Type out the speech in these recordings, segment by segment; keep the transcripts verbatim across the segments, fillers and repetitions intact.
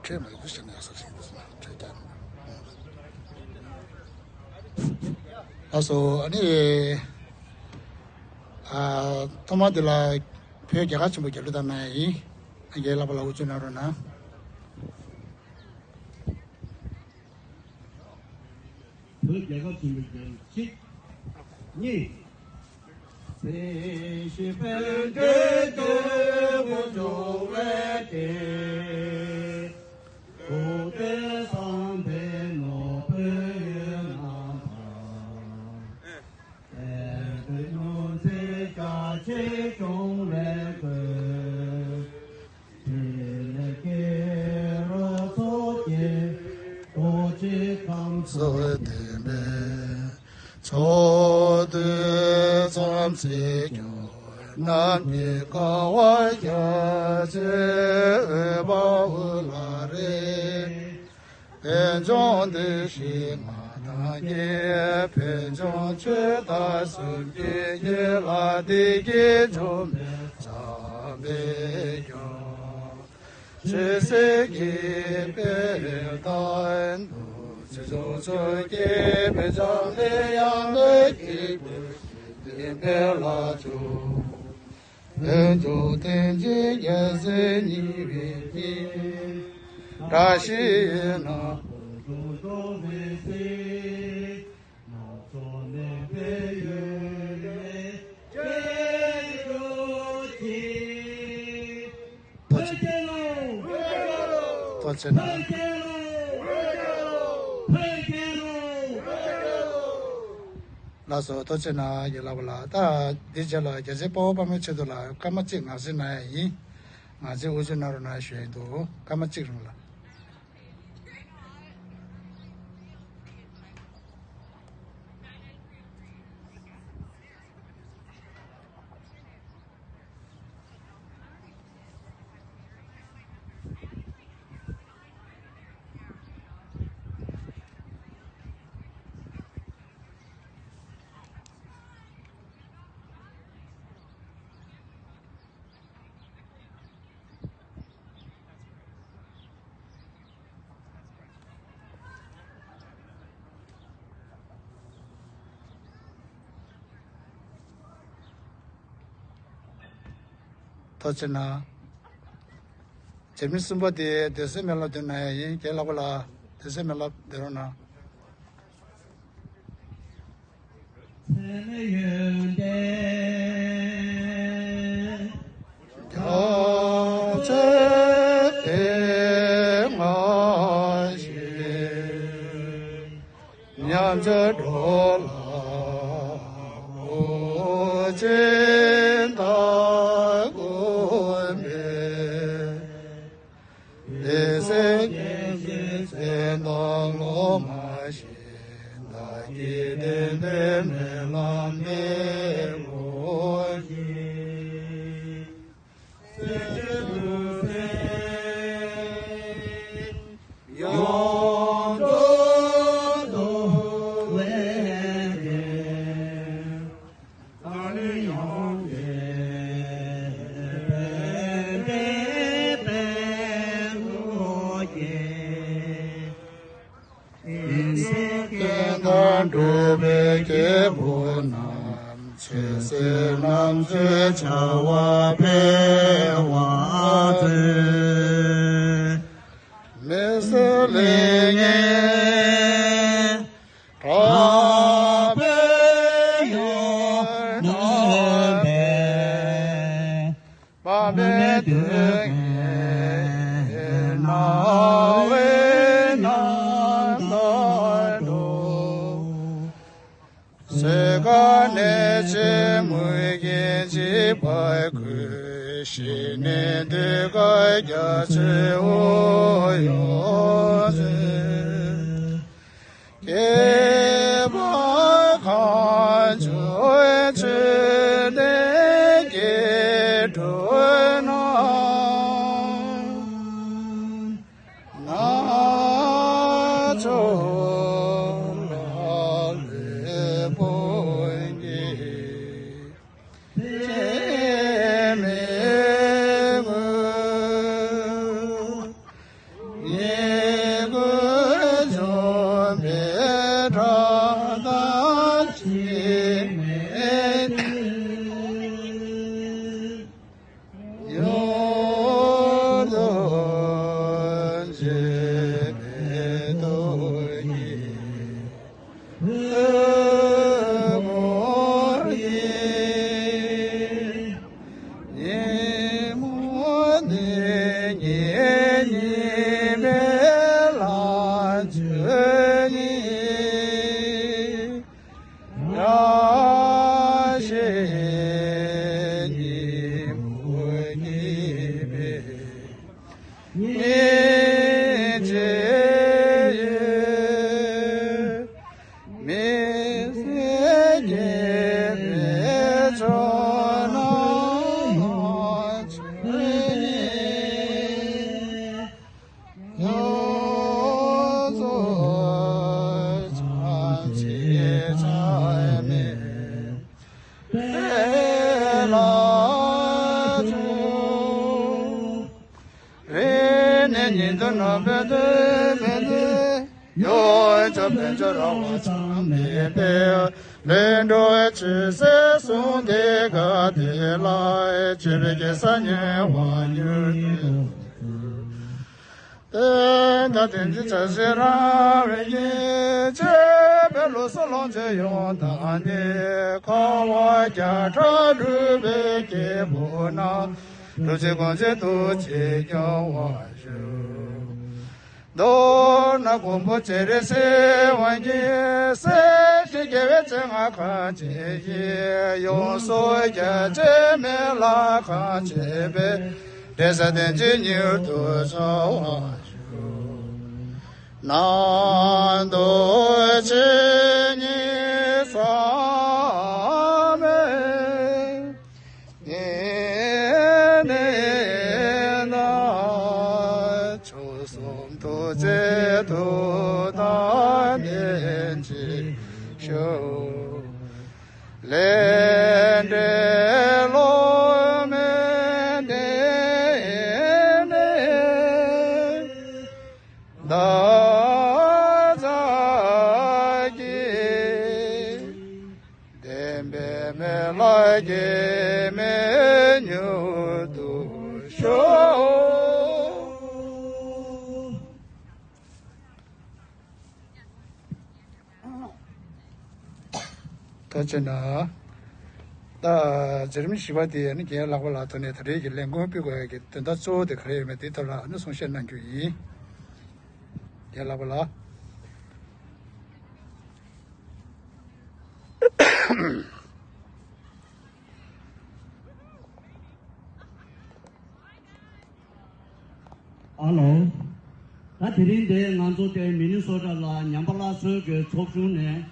ཁྱེད་མ་ཡོང་ཞིག་ནས་ཡག་ས་ཞིག་འདུག་ཟེར་ན་ཁྱེད་ཀྱང་། ལགས་སོ། ཨ་ནི། ཨ། ཐོག་མ་དེ་ལ་བོད་རྒྱལ་ཁབ་ཆེན་པོ་རྒྱལ་གླུ་བཏང་གནང་ཡ་ཡིན། རྒན་ལགས་པ་ལ་འུ་ཚོ་གནང་རོགས་གནང་། བོད་རྒྱལ་ཁབ་ཆེན་པོའི་རྒྱལ་གཅིག་གཉིས། སྲིད་ཞི་བོད་འདྲེས་འདོད་དགུ་འབྱུང་བའི་དེ། གོང་དུ་བསམ་པའི་ནོར་བུ་ཡོད་རྣམས་དང་། དེང་དུས་མྱུར་མཛད་རྒྱ་ཆེ་འབྱུང་བའི་སྒོས། ཕྲིན་ལས་སྐྱེས་རབས་ཚོགས་ཀྱི་རྡོ་རྗེ་ཁམས་སུ་བརྟན་པའི་ཕྱོགས་དུས་མཚམས་སྲིད་སྐྱོང་རྣམས་ཀྱི་དགའ་བ་རྒྱ་ཆེ་འོད་དཔག་འོད་ལ་རེག་བོད་ལྗོངས་འདི་ཞིག་ང་དང་གཉིས། བོད་ལྗོངས་ཆོས་དར་གསུམ་གྱི་ཡུལ་ལ་བདེ་སྐྱིད་འབྱུང་བའི་བྱམས་པའི་རྒྱལ། ཆོས་སྲིད་ཀྱི་དཔལ་དང་ནོར་ཕྱུགས་ཕྱོགས་བཅུའི་བྱམས་པའི་ཡང་དག་གི་བདེ་སྐྱིད་འཕེལ་ལ་སྤྱོད། བོད་ལྗོངས་བསྟན་འཛིན་རྒྱལ་སྲས་ཉི་འོད་ཀྱི། བཀྲ་ཤིས་ཡོད་ན། ཕུན་སུམ་ཚོགས་པའི་སྲིད། ནགས་ཚལ་མེད་པའི་ཡུལ་ལས་སྐྱེས་གྱུར་ཅིག། ཐུགས་རྗེ་ཆེ། ཐུགས་རྗེ་ཆེ་གནང་། ལགས་སོ། ཐུགས་རྗེ་གནང་། རྒན་ལགས་པ་ལགས། ད་འདི་རྗེས་ལ་རྒྱལ་གཅེས་དཔའ་བོ་དཔའ་མོའི་ཆེད་དུ་ལ་སྐར་མ་གཅིག་ངག་བཞེས་གནང་ཡ་ཡིན། ངག་བཞེས་དབུ་འབྱེད་གནང་རོགས་གནང་ཞུ་ཡ་ཡིན་འདུག་སྐར་མ་གཅིག་རིང་ལ། ཐུགས་རྗེ་གནང་། རྗེས་མི་གསུམ་པ་དེ་སྡེ་སྲིད་མེ་ལ་འདོན་གནང་ཡ་ཡིན། རྒན་ལགས་པ་ལགས། སྡེ་སྲིད་མེ་ལ་འདོན་རོགས་གནང་། ཚད་མེད་ཡོན་ཏན་རྒྱ་ཆེ་དེ་མངའ་ཞིང་། ཉམས་ཆག་འགྲོ་ལ་འོད་ཆེན་དང་བསྐུལ་མའི། དེ་སྲས་སྐྱེས་ཀྱི་མཚན་དང་སློབ་མ་བཞིན། བདག་གི་དོན་དུ་སྨོན་ལམ་འདེབས་དགོས་ཀྱི། སེམས་ཅན་ཐུགས་སྲས་ཡོངས་སུ་འདུ་བའི་དེ། ད་ནི་ཡོངས་འདྲེན་པའི་དཔལ་ལུགས་ཀྱི། དེང་སང་སྐྱེ་དང་འགྲོ་བའི་སྐྱེ་བོ་རྣམས། ཆོས་སྲིད་རྣམ་དཔྱོད་བྱ་བ་འཕེལ་བར་མཛོད། མི་སེར་ལས་ངན་དྲག་པོས་ཡོངས་གནོན་པའི། དཔའ་མེད་གདོད་མའི་རྣ་བའི་རྣམ་ཐར་འགྲོ། གསོད་དཀའ་ནད་ཀྱིས་མུ་གེས་འཇིགས་པར་བསྐུལ། ཞི་གནས་འདོད་དཀའ་རྒྱ་མཚོའི་དབུས་ཡོངས་འཛུལ། སྐྱེ་བ་གང་བྱུང་ཆོས་ལས་སྐྱེས་གྲོལ་ན། ནག་ཕྱོགས་ལ་ལུས་ཕུང་གི། དེ་མི་དངོས། ཉི་ ཉིན་མོ་འདི་ཉིད་ཉི་མའི་ལ་བཅུ་གཉིས། ཡ་ཤེས་ཉིན་མོ་གཉིས་པའི་ཉིན་བྱེད་ཡོད། མི་ཟད་རྒྱས་པའི་ཕྱོགས་ན་ཆོས་ཉིད། ཡོངས་རྫོགས་ཕྱག་རྒྱའི་ཆ་མེད་དེ་ལ་སྤྱོད། རིང་ནས་ཉིན་དུ་རྣམ་པའི་དོན་མེད་དེ། ཡོངས་ཀྱང་ཕན་ཕྱིར་རང་དབང་ཆ་མེད་པས། ལས་འགྲོ་བའི་ཆོས་ཟད་གསུངས་ཏེ་ག་དེ་ལ། སྤྱོད་པའི་གེ་སར་ཉེ་བར་མྱུར་དུ། དེ་ལྟར་དེང་འདིར་བྱ་བྱེད་རང་བས་ཀྱིས། སྤྱོད་པའི་ལུགས་སུ་ལོངས་སྤྱོད་ཡོངས་དག་སྟེ། འཁོར་བ་བརྒྱ་ཕྲག་སྒྲུབ་པའི་སྐྱེས་བུ་རྣམས། སྒྲུབ་བྱེད་སྒོམ་བྱེད་ཐུགས་རྗེས་སྐྱོང་བར་ཞུ། མདོར་ན་མགོན་པོ་སྤྱན་རས་གཟིགས་དབང་གིས། སྲིད་ཞིའི་རྒྱལ་བའི་སྤྱན་སྔར་གང་བྱས་ཤིང་། ཡོངས་སུ་རྒྱ་ཆེའི་མི་ལ་གང་བྱས་པའི། འབྲེལ་ཟབ་དོན་ཆེན་མྱུར་དུ་འཆར་བར་ཞུ། ནང་དུ་ཆོས་ཉིད་ཟག་མེད་ཉིད་ནས་ན། ཆོས་གསུམ་ཐུགས་རྗེ་མཐུ་དང་ལྡན་ཅིང་བཞུགས། ལས་འབྲས་བློ་མེད་འདྲེན་པའི་བདག་ཅག་གིས། བདེན་པའི་མི་ལ་སྐྱེ་མེད་མྱུར་དུ་ཤོག། ཐུགས་རྗེ་གནང་། ད་འཛིན་རིམ་བཞི་པ་དེ་ནི་རྒན་ལགས་པ་ལགས་ཐོག་ནས་ད་རེས་ཀྱི་ལས་འགུལ་སྤེལ་དགོས་ཡ་གི་དོན་དག་གཙོ་བོ་དེ་ག་རེ་ཡོད་མེད་དེའི་ཐོག་ལ་ཨ་ནི་གསུང་བཤད་གནང་རྒྱུ་ཡིན། རྒན་ལགས་པ་ལགས། ཨ་ལོ། ད་དེ་རིང་འདིར་ང་ཚོ་དེ་མི་ནི་སོ་ཊ་ལ་ཉམས་པ་སླར་གསོའི་གི་ཚོགས་ཆུང་ནས་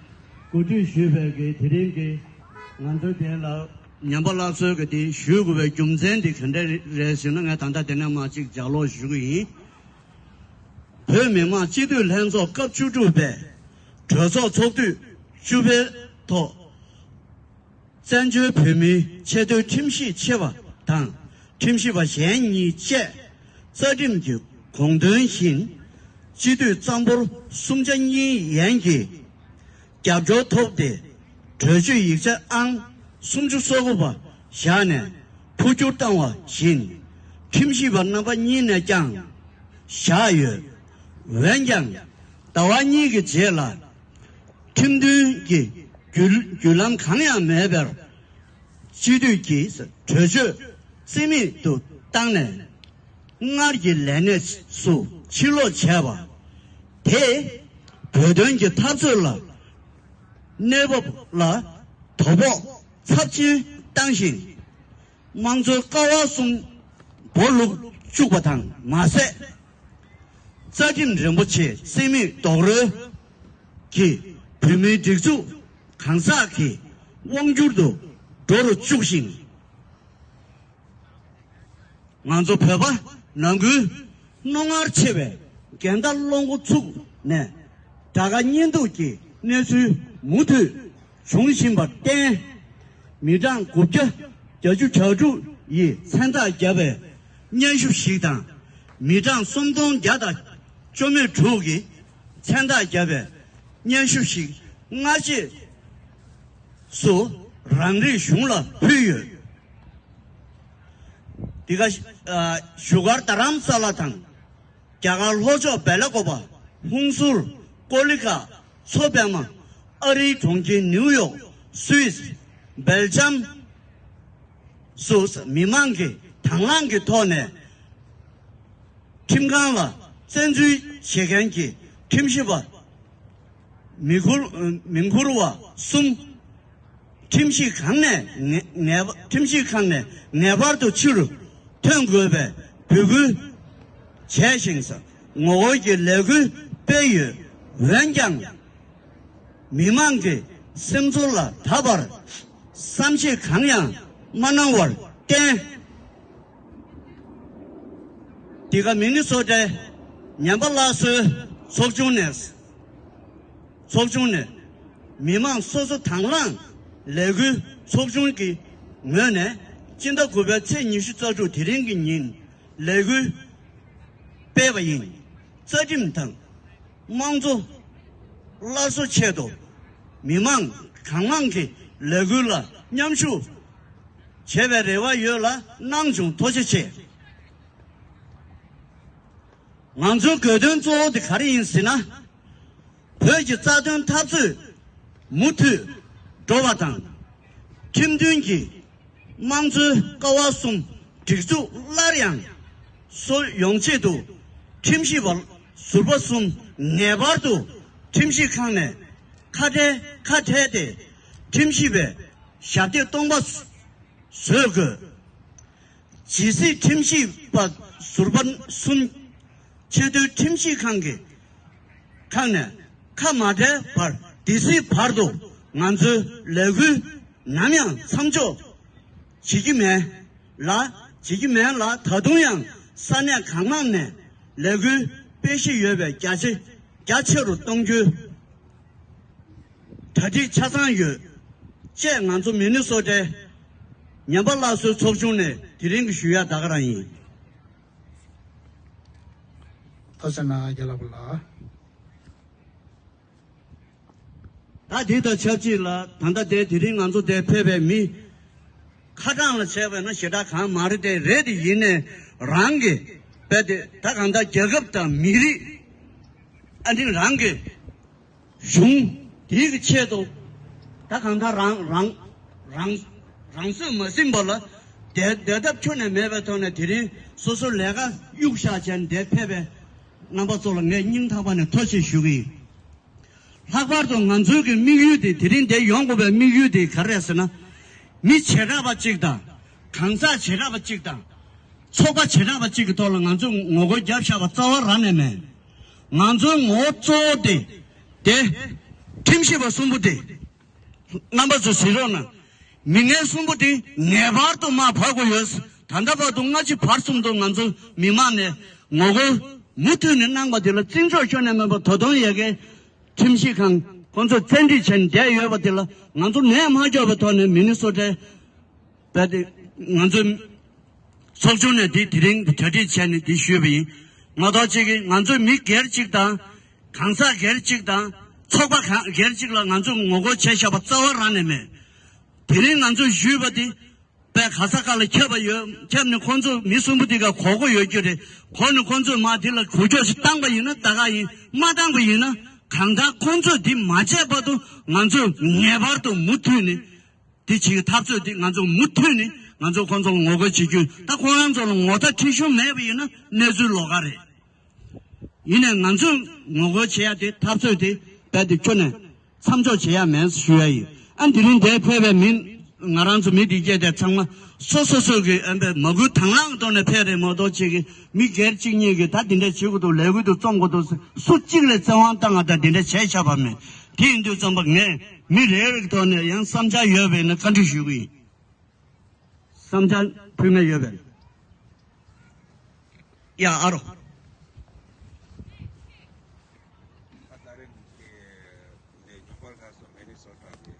གོ་སྒྲིག་ཞུས་པའི་གི་དེ་རིང་གི་ང་ཚོ་དེ་ལ་ཉམས་པ་སླར་གསོའི་གི་དེ་ཞུ་དགོས་པའི་རྒྱུ་མཚན་དེ་ག་འདྲ་རེད་ཟེར་ན། ང་ད་ལྟ་དེ་ནས་མར་གཅིག་ལྗགས་ཀློག་ཞུ་གི་ཡིན། བོད་མི་མང་སྤྱི་འཐུས་ལྷན་ཚོགས་སྐབས་བཅུ་དྲུག་པའི་གྲོས་ཚོགས་ཚོགས་དུས་བཅུ་པའི་ཐོག་བཙན་བྱོལ་བོད་མིའི་ཆེས་མཐོའི་ཁྲིམས་ཞིབ་ཆེ་བ་དང་ཁྲིམས་ཞིབ་པ་གཞན་གཉིས་བཅས་རྩ་ཁྲིམས་ཀྱི་དགོངས་དོན་བཞིན་སྤྱི་འཐུས་གཙང་པོར་གསུམ་ཆ་གཉིས་ཡན་གྱི་རྒྱབ་སྐྱོར་ཐོབ་སྟེ། གྲོས་ཆོད་ཡིག་ཆ་ཨང་སུམ་ཅུ་སོ་དགུ་པ་བཞག་ནས་འཕོ་འགྱུར་བཏང་བ་བཞིན་ཁྲིམས་ཞིབ་པ་རྣམ་པ་གཉིས་ནས་ཀྱང་བཞག་ཡོད། འོན་ཀྱང་ཟླ་བ་གཉིས་ཀྱི་རྗེས་ལ་ཁྲིམས་མཐུན་གྱི་བརྒྱུད་བརྒྱུད་ལམ་གང་ཡང་མེད་པར་སྤྱི་འཐུས་ཀྱིས་གྲོས་ཆོད་རྩིས་མེད་དུ་བཏང་ནས། སྔར་གྱི་ལས་གནས་སུ་ཕྱིར་ལོག་བྱས་པ་དེས་བོད་དོན་གྱི་འཐབ་རྩོད་ལ་གནས་བབ་ལ་དོ་ཕོག་ཚབས་ཆེན་བཏང་ཞིང་། དམངས་གཙོའི་ཀ་བ་གསུམ་སྦོ་ལུག་བཅུག་པ་དང་མ་ཟད། རྩ་ཁྲིམས་རིན་པོ་ཆེ་རྩིས་མེད་རྡོག་རོལ་གྱིས་བོད་མིའི་སྒྲིག་འཛུགས་གང་ཟག་གི་དབང་སྒྱུར་དུ་འགྲོ་རུ་བཅུག་ཞིང་། ང་ཚོ་བོད་པ་ནང་ཁུལ་རྣོ་ངར་ཆེ་བའི་འགལ་ཟླ་སློང་འགོ་ཚུགས་ནས། དགྲ་དགའ་གཉེན་སྡུག་གི་གནས་ཚུལ་མུ་མཐུད་བྱུང་བཞིན་པར་བརྟེན། མི་གྲངས་དགུ་བརྒྱ་བརྒྱད་ཅུ་གྱ་དྲུག་ཡིས་མཚན་རྟགས་བརྒྱབ་པའི་སྙན་ཞུ་ཞིག་དང་། མི་གྲངས་སུམ་སྟོང་བརྒྱ་དང་བཅུ་མེད་དྲུག་གིས་མཚན་རྟགས་བརྒྱབ་པའི་སྙན་ཞུ་ཞིག་སྔ་རྗེས་སུ་རང་རིགས་གཞུང་ལ་ཕུལ་ཡོད། འདི་ག་ཨ་བཞུགས་སྒར་རྡ་རམ་ས་ལ་དང་། རྒྱ་གར་ལྷོ་ཕྱོགས་སྦེ་ལ་ཀོ་པ། ཧུན་སུར། ཀོ་ལི་གྷལ། མཚོ་པདྨ། ཨ་རིའི་གྲོང་ཁྱེར་ནིའུ་ཡོག་སུད་སི། སྦེལ་ཇམ། སུ་མི་མང་གི་དང་བླངས་ཀྱི་ཐོག་ནས་ཁྲིམས་ཁང་ལ་བཙན་འཛུལ་བྱེད་མཁན་གྱི་ཁྲིམས་ཞིབ་པ་མི་འཁུར་མི་འཁུར་བ་གསུམ། ཁྲིམས་ཞིབ་ཁང་ནས་ངེས་ངེས་པ་ཁྲིམས་ཞིབ་ཁང་ནས་ངེས་པར་དུ་ཕྱིར་ཐོན་དགོས་པའི་འབོད་སྐུལ་བྱས་ཤིང་། ངོ་རྒོལ་གྱི་ལས་འགུལ་སྤེལ་ཡོད། འོན་ཀྱང་། མི་མང་གི་སེམས་ཚོར་ལ་ད་བར་བསམ་ཤེས་གང་ཡང་མ་གནང་བར་བརྟེན། འདི་ག་མི་ནི་སོ་ཊའི་ཉམས་པ་སླར་གསོའི་ཚོགས་ཆུང་ནས། ཚོགས་ཆུང་ནས་མི་མང་སོ་སོ་དང་བླངས་ལས་འགུལ་ཚོགས་ཆུང་གི་ངོས་ནས་སྤྱི་ཟླ་དགུ་པའི་ཚེས་ཉི་ཤུ་རྩ་དྲུག་དེ་རིང་གི་ཉིན་ལས་འགུལ་སྤེལ་བ་ཡིན། རྩ་ཁྲིམས་དང་དམངས་གཙོ་སླར་གསོ་ཆེད་དུ་མི་མང་གང་མང་གི་ལས་འགུལ་ལ་མཉམ་ཞུགས་བྱེད་པའི་རེ་བ་ཡོད་ལ། གནང་བྱུང་། ཐུགས་རྗེ་ཆེ། ང་ཚོའི་དགོས་དོན་གཙོ་བོ་དེ་ག་རེ་ཡིན་ཟེར་ན། བོད་ཀྱི་རྩ་དོན་འཐབ་རྩོད་མུ་མཐུད་འགྲོ་བ་དང་། ཁྲིམས་མཐུན་གྱི་དམངས་གཙོའི་ཀ་བ་གསུམ་སྒྲིག་འཛུགས་སླར་ཡང་གསོ་ཡོང་ཆེད་དུ། ཁྲིམས་ཞིབ་པ་ཟུར་པ་གསུམ་ངེས་པར་དུ་ཁྲིམས་ཞིབ་ཁང་ནས་ཁ་བྲལ་ཁ་བྲལ་ཏེ། ཁྲིམས་ཞིབ་པའི་ཞབས་སྟེགས་སྟོང་པ་བཟོ་དགོས། ཇི་སྲིད་ཁྲིམས་ཞིབ་པ་ཟུར་པ་གསུམ་ཆེས་མཐོའི་ཁྲིམས་ཞིབ་ཁང་གི་ཁང་ནས་ཁ་མ་བྲལ་བར། དེ་སྲིད་བར་དུ་ང་ཚོའི་ལས་འགུལ་ནམ་ཡང་མཚམས་འཇོག་བྱེད་ཀྱི་མེད་ལ། བྱེད་ཀྱི་མེད་ལ། ད་དུང་ཡང་ས་གནས་གང་མང་ནས་ལས་འགུལ་སྤེལ་གཞི་ཡོད་པའི་རྒྱ་ཆེ་རྒྱ་ཆེ་རུ་གཏོང་རྒྱུའི་གྲ་སྒྲིག་ཆ་ཚང་ཡོད། ཅེས་ང་ཚོ་མི་ནི་སོ་ཊའི་ཉམས་པ་སླར་གསོའི་ཚོགས་ཆུང་ནས་དེ་རིང་གི་ཞུ་ཡག་ད་ག་རང་ཡིན། ཐུགས་རྗེ་གནང་རྒྱལ་ལ་བུ་ལགས། ད་དེ་དང་ཆབས་ཅིག་ལ། ད་ལྟ་དེ་དེ་རིང་ང་ཚོ་དེ་ཕེབས་པའི་མི་ཁ་གྲངས་ལ་བྱས་པ་ན་ཞེ་དྲག་གང་མ་རེད། དེ་རེད། དེ་ཡིན་ནའི་རང་གི་དཔེ་དེ་ད་གང་ལྟར་རྒྱལ་ཁབ་དང་མི་རིགས། ཨ་ནི་རང་གི་གཞུང་དེའི་གི་ཆེད་དུ། ད་གང་ལྟར་རང་རང་རང་རང་སྲོག་མ་ཟིན་པ་ལ་བསྡད་བསྡད་ཐབས་ཁྱོན་ནས་མེད་པའི་ཐོག་ནས། དེ་རིང་སོ་སོ་ལས་ཀ་གཡུག་བཞག་བྱས་ནས་དེ་ཕེབས་པའི་རྣམ་པ་ཚོ་ལ་ངས་སྙིང་ཐག་པ་ནས་ཐུགས་རྗེ་ཆེ་ཞུ་གི་ཡིན། ལྷག་པར་དུ་ང་ཚོའི་གི་དམིགས་ཡུལ་དེ། དེ་རིང་འདིར་ཡོང་དགོས་པའི་དམིགས་ཡུལ་དེ་ག་རེ་རེད་ཟེར་ན། མི་བྱེ་བྲག་པ་གཅིག་དང་། གང་ཟག་བྱེ་བྲག་པ་གཅིག་དང་། ཚོགས་པ་བྱེ་བྲག་པ་གཅིག་གི་ཐོག་ལ་ང་ཚོས་ངོ་རྒོལ་བརྒྱབ་བཞག་པ་རྩ་བ་རང་ནས་མེད། ང་ཚོའི་ངོ་བོ་གཙོ་བོ་དེ། དེ་ཁྲིམས་ཞིབ་པ་གསུམ་པོ་དེ། རྣམ་པ་ཚོས་གཟིགས་རོགས་གནང་། མི་ངན་གསུམ་པོ་དེ་ངེས་པར་དུ་མར་བབས་དགོས་ཡོད། ད་ལྟ་བར་དུ་སྔ་ཕྱི་བར་གསུམ་དུ་ང་ཚོ་མི་མང་ནས་ངོ་རྒོལ་མུ་མཐུད་ནས་གནང་བ་དེ་ལ་བརྩི་འཇོག་ཁྱོན་ནས་མེད་པ། ད་དུང་ཡ་གིའི་ཁྲིམས་ཞིབ་ཁང་ཁོང་ཚོས་བཙན་ཁྲིད་བྱས་ནས་བསྡད་ཡོད་པ་དེ་ལ་ང་ཚོ་ནད་མ་འཇོག་པའི་ཐོག་ནས། མི་ནི་སོ་ཊའི་བས་དེ་ང་ཚོ་ཚོགས་ཆུང་ནས་དེ་དེ་རིང་གྲ་སྒྲིག་བྱས་ནས་དེ་ཞུས་པ་ཡིན། མ་གཏོགས་གཅིག་གིས་ང་ཚོ་མི་སྒེར་གཅིག་དང་། གང་ཟག་སྒེར་གཅིག་དང་། ཚོགས་པ་གང་སྒེར་གཅིག་ལ་ང་ཚོས་ངོ་རྒོལ་བྱས་བཞག་པ་རྩ་བ་རང་ནས་མེད། དེ་རིང་ང་ཚོས་ཞུས་པ་དེ་དཔེ་ག་ས་ག་ལ་ཁྱབ་པ་ཡོད། ཁྱབ་ནས་ཁོང་ཚོ་མི་གསུམ་པོ་དེ་ག་གོ་གི་ཡོད་རྒྱུ་རེད། གོ་ནས་ཁོང་ཚོས་མར་དེ་ལ་འགུལ་སྐྱོད་ཅིག་བཏང་པ་ཡིན་ན་ད་ག་ཡིན། མ་བཏང་པ་ཡིན་ན། གང་ལྟར་ཁོང་ཚོས་དེ་མ་བྱས་བར་དུ་ང་ཚོས་ངེས་པར་དུ་མུ་མཐུད་ནས་དེ་བྱེད་ཀྱི་འཐབ་རྩོད་དེ། ང་ཚོ་མུ་མཐུད་ནས་ང་ཚོ་ཁོང་ཚོ་ལ་ངོ་རྒོལ་བྱེད་རྒྱུ། ད་ཁོང་རང་ཚོ་ལ་ངོ་ཚ་ཁྲེལ་གཞུང་མེད་པ་ཡིན་ན་གནས་ཚུལ་ལོགས་ཀ་རེད། ཡིན་ནའི་ང་ཚོས་ངོ་རྒོལ་བྱེད་ཡ་དེ། འཐབ་རྩོད་དེ་རྦད་དེ་ཁྱོན་ནས་མཚམས་འཇོག་བྱེད་ཡ་མེད་ཞུ་ཡ་ཡིན། ཨ། དེ་རིང་འདིར་ཕེབས་པའི་མི། ང་རང་ཚོ་མི་སྡེ་བརྒྱད་དེ་ཚང་མ་སོ་སོ་སོ་གི། ཨ། མ་བསྐུལ་དང་བླངས་ཐོག་ནས་ཕེབས་རེད་མ་གཏོགས། གཅིག་གིས་མི་སྒེར་གཅིག་གཉིས་ཀྱིས་ད་དེ་འདྲ་བྱེད་དགོས་འདུག་ལས་འགུལ་དུ་རྩོམ་དགོས་འདུག་སུ་གཅིག་ལ་བཙན་དབང་བཏང་བ་དང་དེ་འདྲ་བྱས་བཞག་པ་མེད། དེ་ཡིན་དུས་ཙམ་པ་ངས་མི་རེ་རེ་གི་ཐོག་ནས་ཡང་བསམ་འཆར་ཡོད་པ་ཡིན་ན་བཀའ་འདྲི་ཞུ་གི་ཡིན། བསམ་འཆར་ཕུལ་མཁན་ཡོད་པས། ཡ། ཨ་རོ། ད་རེས་ཀྱི་ཉོ་པར་ཁ་སོ་མེ་ནི་སོ་ཊ་གི་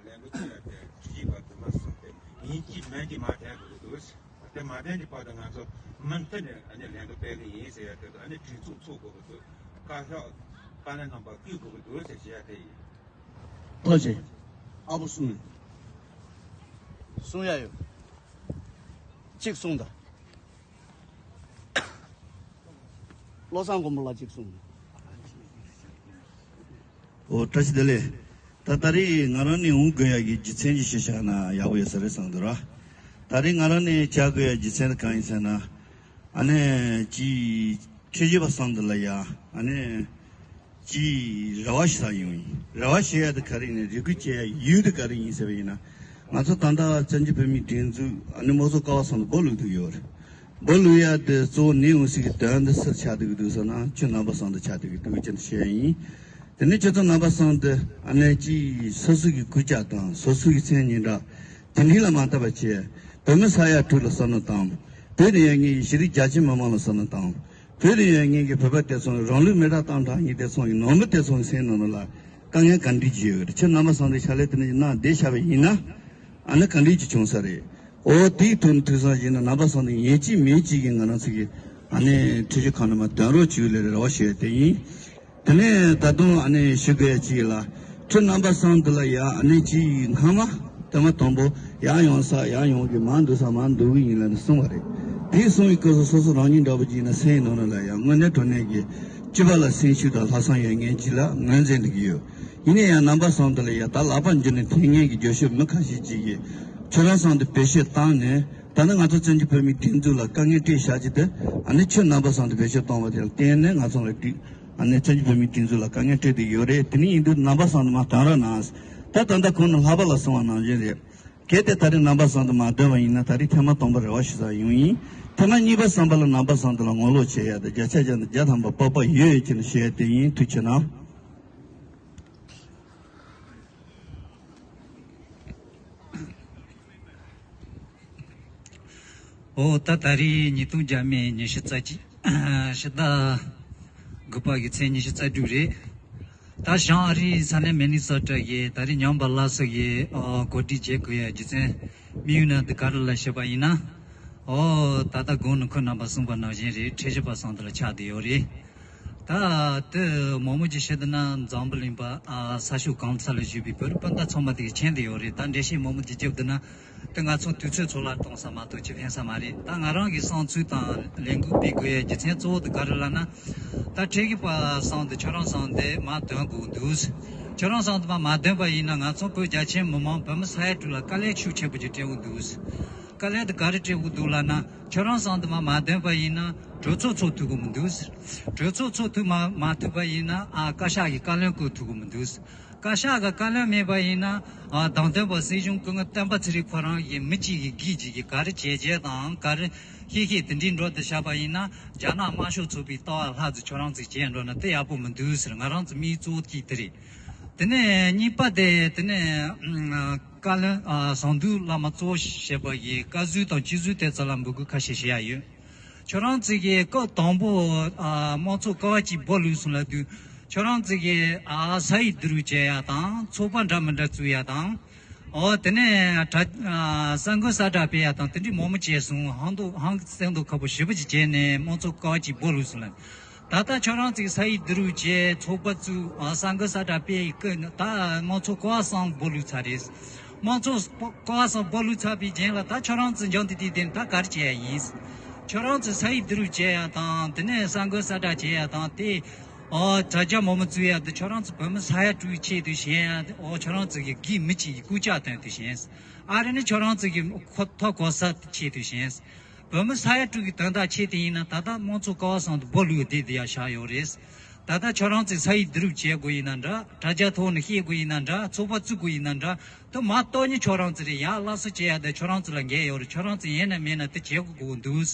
ལས་འགུལ་ཆེ་བ་དེ་གཞིས་པ་དུ་མ་སོང་སྟེ། ཡིན་གཅིག་མིན་གཅིག་མར་འཐེན་དགོས་ཀྱི་འདུག་དེ་མ་འཐེན་གྱི་བར་དུ་ང་ཚོ་མུ་མཐུད་ནས་ཨ་ནི་ལས་འགུལ་སྤེལ་གྱི་ཡིན་ཟེར་ཡ་དེ་དང་། ཨ་ནི་སྒྲིག་འཛུགས་ཚུགས་དགོས་ཀྱི་འདུག་བཀའ་ཤག་བཀའ་བློན་རྣམ་པ་བསྐུལ་དགོས་ཀྱི་འདུག་ཟེར་བཤད་ཡ་དེ་ཡིན། ཐུགས་རྗེ་ཆེ། ཨ་བོ་གསུང་ཡ། གསུང་ཡ་ཡོད། གཅིག་གསུང་དང་། བློ་བཟང་མགོན་པོ་ལགས་གཅིག་གསུང་དང་། ཨོ། བཀྲ་ཤིས་བདེ་ལེགས། ད་ད་རེས་ང་རང་ནས་འུ་དགོས་ཡ་གི་རྒྱུ་མཚན་ཅིག་བཤད་བཞག་ན་ཡག་པོ་ཡོད་ས་རེད་བསམ་འདུག་ར། ད་རེས་ང་རང་ནས་བྱ་དགོས་ཡ་རྒྱུ་མཚན་གང་ཡིན་ཟེར་ན། ཨ་ནི་ཅིག་ཁྲིད་བཞིན་པ་སང་འདི་ལ་ཡ་ཨ་ནི་ཅིག་རེ་བ་ཞུ་ས་ཡོང་ཡིན། རེ་བ་ཞུ་ཡ་དེ་ག་རེ་ཡིན་ན། རེ་སྐུལ་བྱེད་ཡ་ཡུལ་དེ་ག་རེ་ཡིན་ཟེར་བ་ཡིན་ན། ང་ཚོ་ད་ལྟ་བཙན་བྱོལ་བོད་མིའི་སྒྲིག་འཛུགས་ཨ་ནི་དམངས་གཙོ་ཀ་བ་སང་འདི་སྦོ་ལུག་ཐུག་ཡོད་རེད། སྦོ་ལུག་ཡ་དེ་གཙོ་བོ་ནས་འོང་སྲིད་ཀྱི་དོན་འདི་སུར་ཆགས་བསྡད་ཀྱི་འདུག་ཟེར་ན། ཁྱོད་རྣམ་པ་སང་འདི་ཆགས་བསྡད་ཀྱི་འདུག་ཅེས་བཤད་ཡ་ཡིན། དེ་ནས་ཁྱོད་ཚོ་རྣམ་པ་སང་འདི་ཨ་ནི་ཅིག་སོ་སོ་གི་སྐུལ་ལྕག་དང་སོ་སོ་གི་མཚན་སྙན་གྲགས་དེ་འདྲ་ལ་མ་བལྟ་བ་བྱས། བོད་མི་ས་ཡ་དྲུག་ལ་བསམ་བློ་བཏང་། བོད་ནས་ཡོང་མཁན་གྱི་ཤེས་རིག་རྒྱ་ཆེ་མི་མང་ལ་བསམ་བློ་བཏང་། བོད་ནས་ཡོང་མཁན་གྱི་བོད་པ་དེ་ཚོ་རང་ལུས་མེ་སྲེག་བཏང་དྲགས་མཁན་དེ་ཚོ་ཡི་ནང་མི་དེ་ཚོ་ཡི་སེམས་ནང་ལ་དཀའ་ངལ་ག་འདྲ་ཅིག་ཡོད་རེད། ཁྱེད་རྣམ་པ་སང་འདི་ཕྱག་ལས་དེ་འདྲ་ཅིག་གནང་བསྡད་བཞག་པ་ཡིན་ན། ཨ་ནི་ག་འདྲ་ཅིག་བྱུང་ས་རེད། འོ་དེའི་དོན་ཐུག་སང་ཞིག་ན་རྣམ་པ་སང་འདི་ཡིན་གཅིག་མིན་གཅིག་གིས་ང་རང་ཚོ་གི་ཨ་ནི་ཁྲིད་གཞི་ཁང་ནང་མར་འདོན་རོགས་བྱེད་ལབ་རེ་བ་ཞུ་ཡ་དེ་ཡིན། དེ་ནས་ད་དུང་ཨ་ནི་ཞུ་དགོས་ཡ་གཅིག་ལ། ཁྱེད་རྣམ་པ་སང་འདི་ལ་ཡ་ཨ་ནི་གཅིག་སྔ་མ་ཐེངས་མ་དང་པོ་ཡར་ཡོང་ས་ཡར་ཡོང་གི་མར་འདུག་ས་མར་འདུག་གི་ཡིན་ལབ་ནས་གསུངས་པ་རེད། དེ་གསུངས་པའི་སྐབས་སུ་སོ་སོ་རང་ཉིད་འདྲ་པོ་ཅིག་ཡིན་ན་སེམས་ནང་ལ་ཡ་དངོས་གནས་དྲང་གནས་ཀྱི་སྤྱི་པ་ལ་སེམས་ཤུགས་དང་ལྷག་བསམ་ཡོད་མཁན་ཅིག་ལ་ངོས་འཛིན་འདུག་གི་ཡོད། ཡིན་ན་ཡང་རྣམ་པ་སང་འདི་ལ་ཡ་ད་ལག་པ་འཇུ་ནས་འཐེན་མཁན་གྱི་རྒྱུ་ཤོག་མི་ཁ་ཤས་ཅིག་གིས་ཁྱོད་རང་སང་འདི་བེད་སྤྱོད་བཏང་ནས། ད་ནི་ང་ཚོ་བཙན་བྱོལ་བོད་མིའི་སྒྲིག་འཛུགས་ལ་དཀའ་ངལ་སྤྲད་བཞག་རྒྱུ་དེ་ཨ་ནི་ཁྱོད་རྣམ་པ་སང་འདི་བེད་སྤྱོད་བཏང་བ་དེ་ལ་བརྟེན་ནས་ང་ཚོ་ལ་སྒྲིག་ཨ་ནི་བཙན་བྱོལ་བོད་མིའི་སྒྲིག་འཛུགས་ལ་དཀའ་ངལ་སྤྲད་བསྡད་ཡོད་རེད། དེ་ནི་ཡིན་དུས་རྣམ་པ་སང་འདི་མར་འདོན་རོགས་གནང་། ད་ད་ལྟ་གོང་ནས་ལྷག་པ་ལ་གསུངས་པ་ནང་བཞིན་རེད། གལ་ཏེ་ད་རེས་རྣམ་པ་སང་འདི་མར་འདོན་པ་ཡིན་ན་ད་རེས་ཐེངས་མ་དང་པོ་རེ་བ་ཞུ་ས་ཡོང་ཡིན། ཐེངས་མ་གཉིས་པ་བསམ་པ་ལ་རྣམ་པ་སང་འདི་ལ་ངོ་ལོག་བྱེད་ཡ་དེ་བརྒྱ་ཆ་བརྒྱ་ནས་བརྒྱ་ཐམ་པ་སྤོབས་པ་ཡོད་ཡོད་ཅེས་ནས་ཞུ་ཡ་དེ་ཡིན། ཐུགས་རྗེ་གནང་། ཨོ་ད་ད་རེས་ཉིས་སྟོང་བརྒྱ་མེད་ཉི་ཤུ་རྩ་གཅིག་ཕྱི་ཟླ་དགུ་པ་གི་ཚེས་ཉི་ཤུ་རྩ་དྲུག་རེད། ད་བྱང་ཨ་རིའི་ས་གནས་མི་ནི་སོ་ཊ་གི་ད་རེས་ཉམས་པ་སླར་གསོ་གི་ཨོ་གོ་སྒྲིག་བྱེད་དགོས་ཡ་རྒྱུ་མཚན་དམིགས་ཡུལ་ནི་འདི་ག་རེ་ལབ་ཞུས་པ་ཡིན་ན། ཨོ་ད་ལྟ་གོང་ནས་ཁོང་རྣམ་པ་གསུངས་པ་ནང་བཞིན་རེད། ཁྲིད་གཞི་པ་སང་འདི་ལ་ཆགས་བསྡད་ཡོད་རེད། ད་དེ་མང་མོ་ཅིག་བཤད་འདུག་ན་འཛམ་བུ་གླིང་པ་ཨ་ས་ཕྱོགས་གང་ས་ལ་བཞུགས་པའི་བོད་རིགས་སྤུན་ཟླ་ཚང་མ་དེ་གི་མཁྱེན་བསྡད་ཡོད་རེད། ད་འགྲེལ་བཤད་མང་མོ་ཅིག་བརྒྱབ་འདུག་ན་དེ་ང་ཚོ་དུས་ཚོད་འཕྲོ་བརླག་གཏོང་ས་མ་གཏོགས་ཅི་ཕན་ས་མ་རེད། ད་ང་རང་གི་བསམ་ཚུལ་དང་ལས་འགུལ་སྤེལ་དགོས་ཡ་རྒྱུ་མཚན་གཙོ་བོ་དེ་ག་རེ་ལབ་ན། ད་ཁྲིད་གཞི་པ་སང་དེ་ཁྱོད་རང་སང་དེ་མར་འདོན་དགོས་འདུག་ཁྱོད་རང་སང་དེ་མར་མ་འདོན་པ་ཡིན་ན་ང་ཚོ་བོད་རྒྱ་ཆེ་མི་མང་བོད་མི་ས་ཡ་དྲུག་ལ་དཀའ་ལས་ཤུགས་ཆེན་པོ་ཅིག་སྤྲད་འོང་འདུག་དཀའ་ལས་དེ་ག་རེ་སྤྲད་འོང་འདུག་ལབ་ན། ཁྱོད་རང་སང་དུ་མ་མ་འདོན་པ་ཡིན་ན་གྲོས་ཚོགས་ཚོགས་ཐུབ་ཀྱི་མི་འདུག་གྲོས་ཚོགས་ཚོགས་ཐུབ་མ་མ་ཐུབ་པ་ཡིན་ན་ཨ་བཀའ་ཤག་གི་བཀའ་བློན་བསྐོ་ཐུབ་ཀྱི་མི་འདུག་བཀའ་ཤག་གི་བཀའ་བློན་མེད་པ་ཡིན་ན་ཨ་བདམས་ཐོན་པ་སྲིད་གཞུང་སྐུ་ངོ་བསྟན་པ་ཚེ་རིང་ཁོ་རང་གིས་མི་གཅིག་གིས་གིས་གཅིག་གིས་ག་རེ་བྱས་བྱས་དང་ག་རེ་ཤེས་ཤེས་དེ་འདྲའི་འགྲོ་དུ་བཞག་པ་ཡིན་ན་རྒྱ་ནག་དམར་ཤོག་ཚོགས་པའི་ལྟ་བ་ལྷག་ཙམ་ཁྱོད་རང་ཚོས་བྱས་འགྲོ་ན་དེ་ཡག་པོ་མི་འདུག་ཟེར། ང་རང་ཚོ་དམིགས་གཙོ་གཅིག་དེ་རེད། དེ་ནས་གཉིས་པ་དེ་དེ་ནས་བཀའ་བློན་ཟམ་གདོང་བླ་མ་གཙོ་བྱས་པ་ཡི་བཀའ་ཟུར་དང་སྤྱི་ཟུར་དེ་ཚོ་ལ་འབོད་སྐུལ་ཁ་ཤས་བྱེད་ཡ་ཡོད། ཁྱོད་རང་ཚོ་གི་སྐབས་དང་པོ་དམངས་གཙོ་ཀ་བ་གཅིག་སྦོ་ལུག་སོང་ལབ་དུས་ཁྱོད་རང་ཚོ་གི་ས་ཡིག་བསྡུ་རུབ་བྱེད་ཡ་དང་ཚོགས་པ་འདྲ་མི་འདྲ་བཙུགས་ཡ་དང་། ཨོ་དེ་ནས་གྲ་གསར་འགོད་གསལ་བསྒྲགས་སྤེལ་ཡ་དང་དེ་འདྲའི་མང་མོ་བྱས་སོང་། ཧང་དུ་ཧང་གི་སེང་དུ་ཁ་པོ་ཞེ་པོ་ཅིག་བྱས་ནས་དམངས་གཙོ་ཀ་བ་གཅིག་སྦོ་ལུག་སོང་ལབ། ད་ལྟ་ཁྱོད་རང་ཚོས་ས་ཡིག་བསྡུ་རུབ་བྱས་ཚོགས་པ་བཙུགས་ཨ་གསར་འགོད་གསལ་བསྒྲགས་སྤེལ་ཡི་སྐབས་ནི་ད་དམངས་གཙོ་ཀ་བ་གསུམ་སྦོ་ལུག་ཚར་རེད། དམངས་གཙོ་ཀ་བ་གསུམ་སྦོ་ལུག་ཚར་བའི་རྗེས་ལ་ད་ཁྱོད་རང་ཚོས་འཇང་དེ་དུས་དེ་ནི་ད་ག་རེ་བྱེད་ཡ་ཡིན། ཁྱོད་རང་ཚོས་ས་ཡིག་བསྡུ་རུབ་བྱེད་ཡ་དང་དེ་ནས་གསར་འགོད་གསལ་བསྒྲགས་བྱེད་ཡ་དང་དེ་ཨོ་དྲ་རྒྱ་མང་མོ་བཙུགས་ཡ་དེ་ཁྱོད་རང་ཚོ་བོད་མི་ས་ཡ་དྲུག་གི་ཆེད་དུ་བྱེད་ཡ་དེ་ཨོ་ཁྱོད་རང་ཚོ་གི་གིས་མི་གཅིག་གི་སྐུལ་ལྕག་དོན་དུ་བྱེད། ཨ་རི་ནི་ཁྱོད་རང་ཚོ་གི་ཁོ་ཐོ་གོ་ས་དེ་ཆེད་དུ་བྱེད། བོད་མི་ས་ཡ་དྲུག་གི་དོན་དག་ཆེད་དུ་ཡིན་ན་ད་ལྟ་དམངས་གཙོ་ཀ་བ་གསུམ་དུ་སྦོ་ལུག་བསྡད་དེ་ཡ་བཞག་ཡོད་རེད། ད་ལྟ་ཁྱོད་རང་ཚོས་ས་ཡིག་བསྡུ་རུབ་བྱེད་དགོས་ཡིན་ན་འདྲ། དྲ་རྒྱ་ཐོག་ནས་བཤད་དགོས་ཡིན་ན་འདྲ། ཚོགས་པ་བཙུགས་དགོས་ཡིན་ན་འདྲ། དུ་མ་གཏོགས་ནི་ཁྱོད་རང་ཚོ་རེད་ཡ། སླར་གསོ་བྱེད་ཡ་དེ་ཁྱོད་རང་ཚོ་ལ་འགན་ཡོད་རེད། ཁྱོད་རང་ཚོ་ཡིན་ན་མིན་ན་དེ་བྱེད་དགོས་དགོས་འདུག་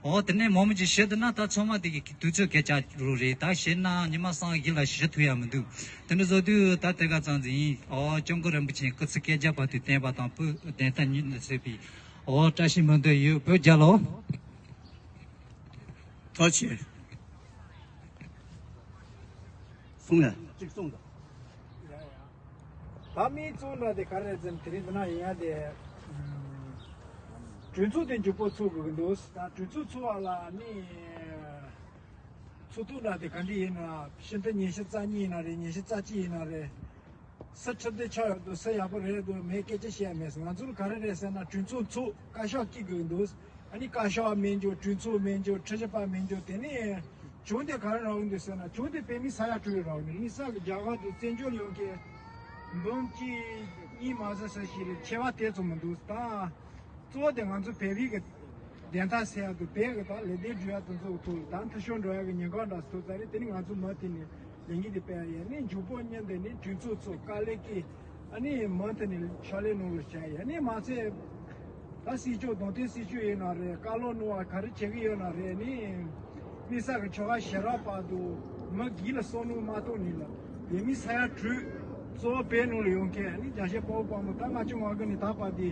འོ་དེ་ནས་མང་མོ་ཅིག་ཞུ་འདུག་ན་ད་ཚང་མ་དེ་གི་དུས་ཚོད་སྐད་ཆ་རུ་རེད། ད་བཤད་ན་ཉི་མ་སང་གི་ལ་ཞུ་ཐུབ་ཡ་མི་འདུག་དེ་འདྲ་བཟོ་དུས་ད་དེ་ག་ཙམ་ཟིག་ཡིན། ཨོ་སྐྱབས་མགོན་རིན་པོ་ཆེ་སྐུ་ཚེ་བསྐལ་བརྒྱར་བར་དུ་བརྟན་པ་དང་བོད་བདེན་མཐའ་གཉིས་ལ་གསལ་བའི་ཨོ་བཀྲ་ཤིས་སྨོན་འདུན་ཡོད། བོད་རྒྱལ་ལོ། ཐུགས་རྗེ་ཆེ། གསུངས་ཡ། གཅིག་གསུངས་དང་། ད་མིའི་གཙོ་འདྲ་དེ་ག་རེ་ཟེར་ན་དེ་རིང་འདི་ན་ཡིན་ཡ་དེ། གྲོས་ཚོགས་དེ་མགྱོགས་པོ་ཚོགས་དགོས་ཀྱི་འདུག་ད་གྲོས་ཚོགས་ཚོགས་པ་ལ་མི་ཚོགས་ཐོག་འདྲ་དེ་ག་འདྲ་ཡིན་ན་ཕྱི་ཟླ་ཉི་ཤུ་རྩ་གཉིས་ཡིན་ན་རེད། ཉི་ཤུ་རྩ་གཅིག་ཡིན་ན་རེད། སུ་ཁྲིམས་དེ་ཆགས་ཡོད་འདུག་སུ་ཡག་པོ་རེད་འདུག་མེད་སྐད་ཆ་བཤད་ཡ་མེད། ང་ཚོར་ག་རེ་རེད་ཟེར་ན་གྲོས་ཚོགས་ཚོགས་བཀའ་ཤག་སྐྱིད་དགོས་འདུག་ཨ་ནི་བཀའ་ཤག་མེད་འཇོག་གྲོས་ཚོགས་མེད་འཇོག་ཁྲིམས་ཞིབ་པ་མེད་འཇོག་དེ་ནས་གྱོང་དེ་ག་རེ་རག་གི་འདུག་ཟེར་ན་གྱོང་དེ་བོད་མི་ས་ཡ་དྲུག་རག་གི་འདུག་དམིགས་བསལ་གྱི་རྒྱ་གར་དུ་བཙན་བྱོལ་ཡོང་མཁན་འབུམ་གཅིག་གཉིས་མ་ཟིན་ས་ཞིག་རེད། ཆེ་བ་དེ་ཙམ་མི་འདུག་ད་ གཙོ་བོ་དེ་ང་ཚོ་བོད་རིགས་ཀྱི་བདེན་མཐའ་གསལ་ཡག་དང་བོད་ཀྱི་ད་ལས་དོན་སྒྲུབ་ཡག་དེ་ཚོ་གི་ཐོག་ལ་ད་འཐུས་ཤོར་འགྲོ་ཡག་གི་ཉེན་ཁ་འདྲ་ཐུག་ཚར་རེད། དེ་ནི་ང་ཚོ་མུ་མཐུད་ནས་ལས་འགུལ་འདི་སྤེལ་ཡག་ཡིན། ནི་མཇུག་པོ་ཉིན་དེ་ནི་གྲོས་ཚོགས་ཚོགས། དཀའ་ལས་ཀྱིས་ཨ་ནི་མུ་མཐུད་ནས་ཕྱག་ལས་གནང་རོགས་བྱས་ཡ། ནི་མ་ཚད་ད་སྲིད་སྐྱོང་གདོང་དོན་སྲིད་སྐྱོང་ཡོད་ན་རེད། བཀའ་སློབ་གནང་བ་ག་རེ་བྱེད་ཀྱི་ཡོད་ན་རེད། ནི་དམིགས་བསལ་གྱི་ཆོལ་ཁ་ཞེ་དྲག་བར་དུ་མི་སྒེར་ལ་བསམ་བློ་མ་གཏོང་ནས་ལ། བོད་མི་ས་ཡ་དྲུག་གཙོ་བོ་བོད་ནང་ལ་ཡོད་མཁན་ནི་རྒྱལ་གཅེས་དཔའ་བོ་དཔའ་མོ་ད་ལྔ་བཅུ་ང་དགུ་ནས་ད་བར་དུ་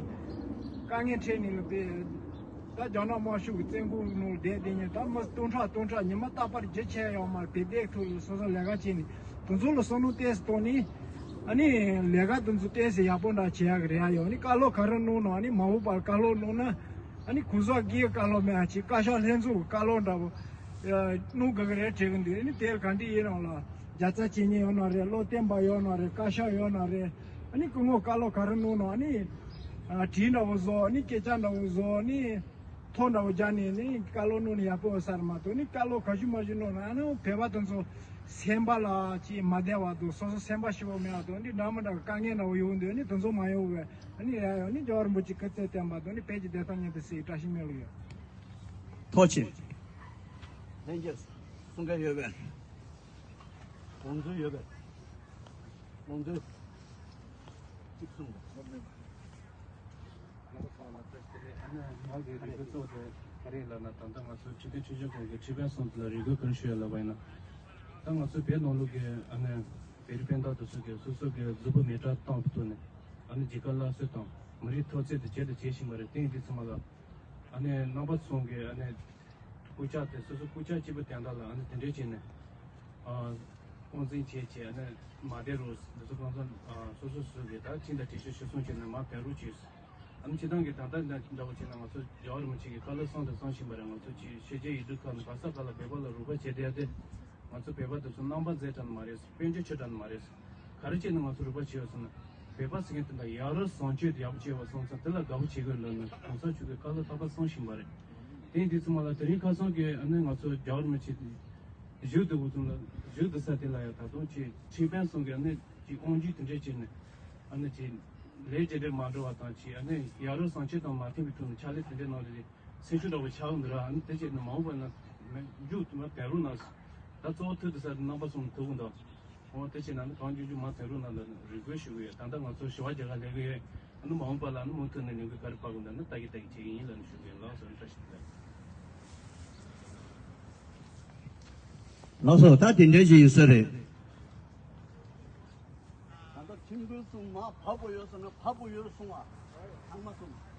དཀའ་ངལ་འཕྲད་ནས་ལ་བོད་ད་རྒྱ་ནག་དམར་ཤོག་གི་བཙོན་ཁང་ནང་བསྡད་དེ་ཉིན་ད་མི་སྟོང་ཕྲག་སྟོང་ཕྲག་ཉི་མ་རྟག་པར་རྒྱུ་ཆད་ཡོད་མ་རེད། བོད་དེ་ཐོག་ལ་སོ་སོ་ལས་ཀ་བྱས་ནས་དེ་ཚོ་ལ་བསམ་བློ་ཏོག་ཙམ་བཏང་ནས་ཨ་ནི་ལས་ཀ་དེ་ཚོ་ཏོག་ཙམ་ཡག་པོ་འདྲ་བྱེད་ཡག་གི་རེ་བ་ཡོད། ཨ་ནི་བཀའ་སློབ་ག་རེ་གནང་ན་ཨ་ནི་མ་འོངས་པར་བཀའ་སློབ་གནང་ན་ཨ་ནི་གོང་ས་སྒེར་བཀའ་སློབ་མེད་ཅིག་བཀའ་ཤག་ལྷན་ཚོགས་ཀྱི་བཀའ་སློབ་འདྲ་པོ་གནང་དགོས་ཀྱི་རེད་དྲན་གྱི་འདུག་ཨ་ནི་དེར་ག་འདྲ་ཡིན་རུང་ལ་རྒྱལ་རྩ་བྱེད་མཁན་ཡོད་ན་རེད། བློ་བརྟན་པ་ཡོད་ན་རེད། བཀའ་ཤག་ཡོད་ན་རེད། ཨ་ནི་སྐུ་ངོ་བཀའ་སློབ་ག་རེ་གནང་ན་ཨ་ནི་ཨ་བྲིས་འདྲ་པོ་བཟོ། ཨ་ནི་སྐད་ཆ་འདྲ་པོ་བཟོ། ཨ་ནི་ཐོ་འདྲ་པོ་རྒྱག་ནས་ནི་བཀའ་སློབ་གནང་ན་ཡག་པོ་ཡོད་ས་རེད་མ་གཏོགས། ནི་བཀའ་སློབ་ག་ཤུ་མ་ཤུ་གནང་ན་ཨ་ནི་བོད་པ་དེ་ཚོ་སེམས་པ་ལ་ཅིག་མ་བདེ་བ་དང་སོ་སོ་སེམས་པ་སྐྱིད་པོ་མེད་པ་དང་། ནི་འདྲ་མི་འདྲ་གི་དཀའ་ངལ་འདྲ་པོ་ཡོང་དུས་ནི་དེ་ཚོ་མ་ཡོང་བའི་ཨ་ནི་ཡ་ཡོང་ནི་རྒྱལ་བ་རིན་པོ་ཆེ་སྐུ་ཚེ་བརྟན་པ་དང་ནི་བོད་ཀྱི་བདེན་མཐའ་མྱུར་དུ་གསལ་བའི་བཀྲ་ཤིས་སྨོན་ལམ་ཡོད། ཐུགས་རྗེ་ཆེ། ལྷན་རྒྱས་གསུང་མཁན་ཡོད་པས། དགོངས་ཚུལ་ཡོད་པས། དགོངས་ཚུལ་གཅིག་གསུངས་པ། ང་གི་རེ་སྐུལ་གཙོ་བོ་དེ་ག་རེ་ལབ་ན། ད་ལྟ་ང་ཚོ་ཁྲིམས་དོན་ཆོས་ཕྱོགས་ཁང་གི་ཁྲིམས་དཔོན་གསུམ་དེ་ལ་རེ་སྐུལ་ག་རེ་ཞུ་ཡ་ལབ་པ་ཡིན་ན། ད་ང་ཚོ་བོད་ནང་ལོགས་ཀྱི་ཨ་ནི་བོད་རིགས་སྤུན་ཟླ་དེ་ཚོ་གིས་སོ་སོ་གི་གཟུགས་པོ་མེ་སྲེག་བཏང་བའི་ཐོག་ནས་ཨ་ནི་རྒྱལ་ཁབ་སླར་གསོ་དང་མི་རིགས་འཐབ་རྩོད་དེ་བྱས་དང་བྱེད་བཞིན་པ་རེད། དེ་ཡིན་དུས་ཚང་མ་ལ་ཨ་ནི་རྣམ་པ་ཚོ་གི་ཨ་ནི་སྐུ་ཕྱག་དེ་སོ་སོ་སྐུ་ཕྱག་གཅིག་པུ་དོན་དག་ལ་ཨ་ནི་དེ་འདྲས་བྱས་ནས་ཨ་དབང་འཛིན་བྱས་བྱས་ཨ་ནི་མ་བསྡད་རོགས། འདི་ཚོ་གང་ཚང་ཨ་སོ་སོ་སོ་གི་ད་ཁྲིམས་དང་འགྲེལ་བཤད་ཞུ་སོང་བྱས་ནས་མ་བསྡད་རོགས་བྱས། ཨ་ནི་སྤྱིར་བཏང་གི་ད་ལྟ་འདྲ་འདྲ་བོ་བྱས་ན་ང་ཚོ་རྒྱལ་བ་རིན་པོ་ཆེ་གི་བཀའ་སློབ་གསུང་དང་གསུང་བཞིན་པ་རེད། ང་ཚོ་ཅིག་ཤེས་བྱའི་ཡིག་འབྲུ་ཁག་ནས་ག་ས་ག་ལ་བོད་པ་ལ་རོགས་པ་བྱས་བསྡད་དེ། ང་ཚོ་བོད་པ་དེ་ཚོ་རྣམ་པ་མཛེས་དྲགས་ནི་མ་རེད། དཔལ་འབྱོར་ཆེ་དྲགས་ནི་མ་རེད། ག་རེ་བྱས་ནས་ང་ཚོ་རོགས་པ་བྱས་ཡོད་ཟེར་ན། བོད་པ་ཟེར་མཁན་དེ་འདྲ་ཡ་རབས་བཟང་སྤྱོད་དེ་ཡག་པོ་བྱས་པ་སོང་ཙང་དེ་ལ་དགའ་པོ་བྱེད་དགོས་ལབ་ནས་གོང་ས་མཆོག་གི་བཀའ་སློབ་རྟག་པར་གསུང་བཞིན་པ་རེད། དེ་ཡིན་དུས་ཚང་མ་ལ་དེ་རིང་ཁ་སང་གི་ཨ་ནི་ང་ཚོ་རྒྱལ་བ་རིན་པོ་ཆེ་བཞུགས་འདུག་གོ་ཚུལ་ལ་བཞུགས་འདུག་ས་དེ་ལ་ཡང་ད་དུང་ཅིག་ཁྲིམས་དཔོན་གསུམ་གྱི་ཨ་ནི་ཅིག་དབང་སྒྱུར་དེ་འདྲས་བྱས་ནས་ཨ་ནི་ཅིག་ལས་ཇེ་བདེ་མ་འགྲོ་བ་དང་ཅིག་ཨ་ནི་ཡ་རབས་བཟང་སྤྱོད་དང་མ་མཐུན་པའི་ཐོག་ནས་ཕྱག་ལས་དེ་འདྲས་གནང་རེད། སེམས་ཤུགས་འདྲ་བོ་ཆགས་འདུག་ར། ཨ་ནི་དེ་བྱས་ནས་མ་འོངས་པ་ན་མཇུག་ཏུ་མ་བསྡད་རོགས་གནང་། ད་གཙོ་བོ་ཐུག་དུ་ས་རྣམ་པ་གསུམ་ཐུག་གི་འདུག་འོ་དེ་བྱས་ན་ནི་གང་མགྱོགས་མགྱོགས་མ་བསྡད་རོགས་གནང་ལ་རེ་སྐུལ་ཞུ་གི་ཡོད། ད་ལྟ་ང་ཚོ་ཞི་བ་རྒྱལ་ཁབ་སླེབས་གི་ཡོད། ཨ་ནི་མ་འོངས་པ་ལ་ཨ་ནི་མུ་མཐུད་ནས་ལས་འགུལ་ག་རེ་སྤེལ་དགོས་འདུག་ན་ལྟ་གི་ལྟ་གི་བྱེད་ཀྱི་ཡིན་ལབ་ནས་ཞུ་གི་ཡོད། ལགས་སོ། བཀྲ་ཤིས་བདེ་ལེགས། ལགས་སོ། ད་དེ་འདྲ་ཞིག་ཡིན་ས་རེད། ད་ལྟ་ཁྲིམས་དཔོན་གསུམ་མར་བབས་དགོས་ཡོད་ཟེར་ན་བབས་དགོས་ཡོད་གསུང་བ། ཚང་མ་གསུང་།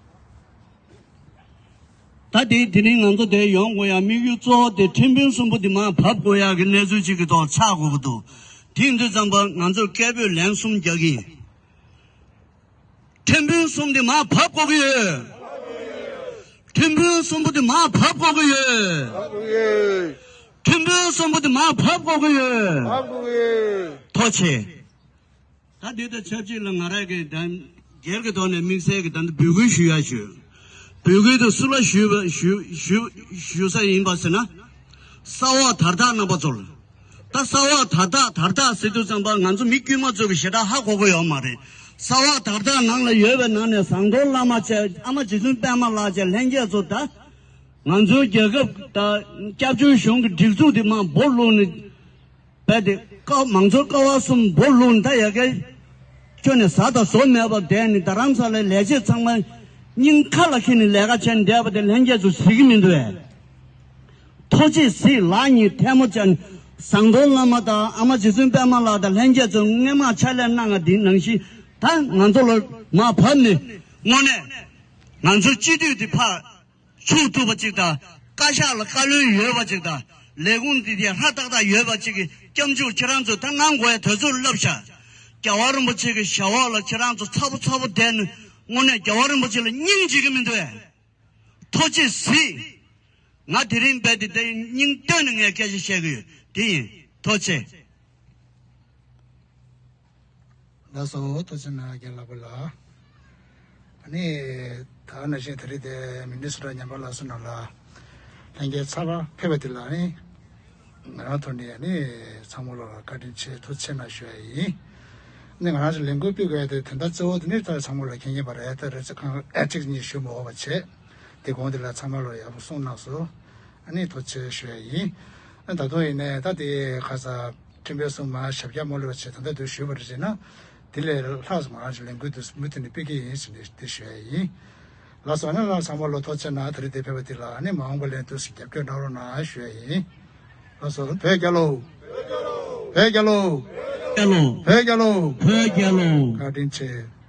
ད་དེ་དེ་རིང་ང་ཚོ་དེ་ཡོང་དགོས་ཡ་དམིགས་ཡུལ་གཙོ་བོ་དེ་ཁྲིམས་དཔོན་གསུམ་པོ་དེ་མར་བབས་དགོས་ཡ་གི་གནས་ཚུལ་ཅིག་གི་ཐོག་ཆགས་དགོས་ཀྱི་འདུག་དེ་ཡིན་དུས་ཙམ་པ་ང་ཚོས་སྐད་འབོད་ལན་གསུམ་རྒྱག་གི་ཡིན། ཁྲིམས་དཔོན་གསུམ་དེ་མར་བབས་དགོས་ཀྱི་ཡོད། ཁྲིམས་དཔོན་གསུམ་པོ་དེ་མར་བབས་དགོས་ཀྱི་ཡོད། ཁྲིམས་དཔོན་གསུམ་པོ་དེ་མར་བབས་དགོས་ཀྱི་ཡོད། ཐུགས་རྗེ་ཆེ། ད་འདི་དང་ཆབས་ཅིག་ལ་ང་རང་གིས་ད་སྒེར་གྱི་ཐོག་ནས་དམིགས་བསལ་གྱི་ད་ལྟ་འབོད་སྐུལ་ཞུ་ཡ་ཞུ། འབོད་སྐུལ་དེ་སུ་ལ་ཞུས་པ་ཞུ་ཞུ་ཞུ་ས་ཡིན་པ་ཟེར་ན། ས་འོག་དར་ཐག་རྣམ་པ་ཚོ་ལ། ད་ས་འོག་དར་ཐག་དར་ཐག་ཟེར་དུས་ཙམ་པ་ང་ཚོ་མི་དཀྱུས་མ་ཚོ་གི་ཞེ་དྲག་ཧ་གོ་གི་ཡོད་མ་རེད། ས་འོག་དར་ཐག་ནང་ལ་ཡོད་པའི་ནང་ནས་ཟམ་གདོང་བླ་མ་བཅས་ཨ་མ་རྗེ་བཙུན་པད་མ་ལགས་བཅས་ལྷན་རྒྱས་ཚོ་ད། ང་ཚོའི་རྒྱལ་ཁབ་ད་སྐྱབས་བཅོལ་གཞུང་གི་སྒྲིག་འཛུགས་དེ་མར་སྦོ་ལུག་ནས། རྦད་དེ་ཀ་མང་གཙོའི་ཀ་བ་གསུམ་སྦོ་ལུག་ནས་ད་ཡ་གི་ཁྱོན་ནས་ཟ་དང་ཟོ་མེད་པར་བསྡད་ནས་རྡ་རམ་ས་ལའི་ལས་བྱེད་ཚང་མ་སྙིང་ཁ་ལ་འཁྱེར་ནས་ལས་ཀ་བྱས་ནས་བསྡད་པ་དེ་ལྷན་རྒྱས་ཚོ་གཟིགས་ཀྱི་མི་འདུག་གས། ཐུགས་རྗེ་གཟིགས། ལག་གཉིས་ཐལ་མོ་སྦྱར་ནས་ཟམ་གདོང་བླ་མ་དང་ཨ་མ་རྗེ་བཙུན་པད་མ་ལགས་དང་ལྷན་རྒྱས་ཚོ་སྔོན་མ་ཕྱག་ལས་གནང་བ་འདི་ནང་བཞིན་ད་ང་ཚོ་ལ་མར་བབས་ནས་དངོས་གནས་ང་ཚོའི་སྤྱི་འཐུས་འདི་ཕར་ཕྱུག་ཐུབ་པ་ཅིག་དང་། བཀའ་ཤག་ལ་བཀའ་བློན་ཡོད་པ་ཅིག་དང་། ལས་ཁུངས་འདི་དེ་ཧྲ་ཏག་ཏག་ཡོད་པ་ཅིག་གི་སྐྱབས་འཇུག་ཁྱེད་རང་ཚོས་ད་གནང་དགོས་ཡ་དེ་ཚོ་བསླབ་བཞག་རྒྱལ་བ་རིན་པོ་ཆེ་གི་ཞབས་འོག་ལ་ཁྱེད་རང་ཚོ་ཚ་པོ་ཚ་པོ་བསྡད་ནས་དངོས་གནས་རྒྱལ་བ་རིན་པོ་ཆེ་ལ་སྙིང་རྗེ་གི་མི་འདུག་གས། ཐུགས་རྗེ་གཟིགས། ང་དེ་རིང་རྦད་དེ་དེ་སྙིང་གཏིང་ནས་ངས་སྐད་ཆ་བཤད་གི་ཡོད། དེ་ཡིན། ཐུགས་རྗེ་ཆེ། ལགས་སོ། ཐུགས་རྗེ་གནང་རྒན་ལྷག་པ་ལགས། ཨ་ནི་ད་ནང་བཞིན་དེ་རིང་དེ་མི་ནི་སོ་ཊ་ཉམས་པ་སླར་གསོ་ནང་ལ་ལྷན་རྒྱས་ཚར་བ་ཕེབས་པ་དེ་ལ་ཨ་ནི་ང་རང་ཐོག་ནས་ཨ་ནི་ཚང་མ་ལ་བཀའ་དྲིན་ཆེ་ཐུགས་རྗེ་གནང་ཞུ་ཡ་ཡིན། ནི་ང་རང་ཚོ་ལས་འགུལ་སྤེལ་དགོས་ཡ་དེ་དོན་དག་གཙོ་བོ་དེ་ནི་ད་ཚང་མ་ལ་མཁྱེན་མཁྱེན་པ་རེད། ད་རེ་ཚེ་གང་ཨེ་གཅིག་གཉིས་ཞུ་མ་འོས་པ་བྱས། དེ་གོང་དེ་ལ་ཚང་མ་ལ་ཡག་པོ་གསུངས་གནང་སོང་། ཨ་ནི་ཐུགས་རྗེ་ཆེ་ཞུ་ཡ་ཡིན། ཨ་ད་དུང་ཡིན་ནའི་ད་དེ་ཁ་ས་ཁྲིམས་དཔོན་གསུམ་མ་ཞབས་བཀྱག་མ་ལུས་པ་བྱས་ད་ལྟ་དུ་ཞུས་པ་རེད་ཅེ་ན། དེ་ལས་ལྷག་ཙམ་ང་རང་ཚོ་ལས་འགུལ་དུ་མུ་མཐུད་ནས་སྤེལ་གྱི་ཡིན་ཞེས་ནས་དེ་ཞུ་ཡ་ཡིན། ལགས་སོ། ཨ་ནི་ལ་ཚང་མ་ལོ་ཐུགས་རྗེ་ཆེ་གནང་། ད་རེས་དེ་ཕེབས་པ་དེ་ལ་ཨ་ནི་མ་འོངས་པ་ལས་འདུག་སེ་རྒྱབ་སྐྱོར་གནང་རོགས་གནང་ཞུ་ཡ་ཡིན། ལགས་སོ། བོད་རྒྱལ་ལོ། བོད་རྒྱལ་ལོ། རྒྱལ་ལོ། བོད་རྒྱལ་ལོ། བོད་རྒྱལ་ལོ། བཀའ་དྲིན་ཆེ།